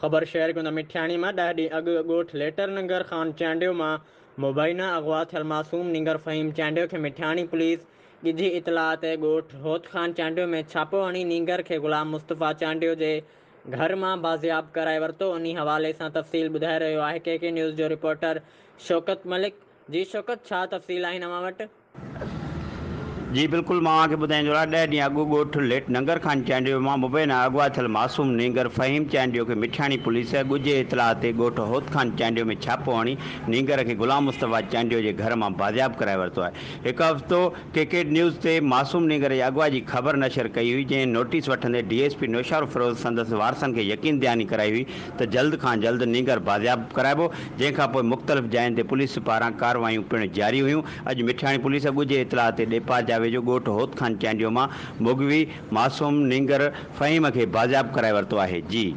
خبر شيئر ڪندا مٺياڻي مان ڏهه ڏينهن اڳ ڳوٺ ليٽر ننگر خان چانڊيو مان مبينا اغوا ٿيل معصوم نينگر فهيم چانڊيو کي مٺياڻي پوليس ڳجهي اطلاع تي ڳوٺ هوت خان چانڊيو ۾ ڇاپو هڻي نينگر کي غلام مصطفيٰ چانڊيو جي گهر مان بازياب ڪرائي ورتو انهي حوالي سان تفصيل ٻڌائي رهيو آهي ڪي ڪي نيوز جو رپورٽر شوڪت ملڪ جي شوڪت ڇا تفصيل آهن اوهان وٽ؟ جي بلڪل مان اوهان کي ٻڌائيندو رهان ڏهه ڏينهن اڳ ڳوٺ ليٽ ننگر خان چانڊيو مان مبينا اغوا ٿيل معصوم نينگر فهيم چانڊيو کي مٺياڻي پوليس ڳجهي اطلاع تي ڳوٺ هوت خان چانڊيو ۾ ڇاپو هڻي نينگر کي غلام مصطفيٰ چانڊيو جي گهر مان بازياب ڪرائي ورتو آهي هڪ هفتو ڪي ڪي نيوز تي معصوم نينگر جي اغوا جي خبر نشر ڪئي هئي جنهن نوٽيس وٺندي ڊي ايس پي نوشهروفيروز سندس وارثن کي يقين دهاني ڪرائي هئي ته جلد کان جلد نينگر بازياب ڪرائبو جنهن کان پوء مختلف جاين تي پوليس پاران ڪارروايون پڻ جاري هيون اڄ مٺياڻي پوليس ڳجهي اطلاع تي ڏيپار جاوي جو ڳوٺ هوت خان چانڊيو مان مغوي معصوم نينگر فهيم کي بازياب ڪرائي ورتو آهي. جي.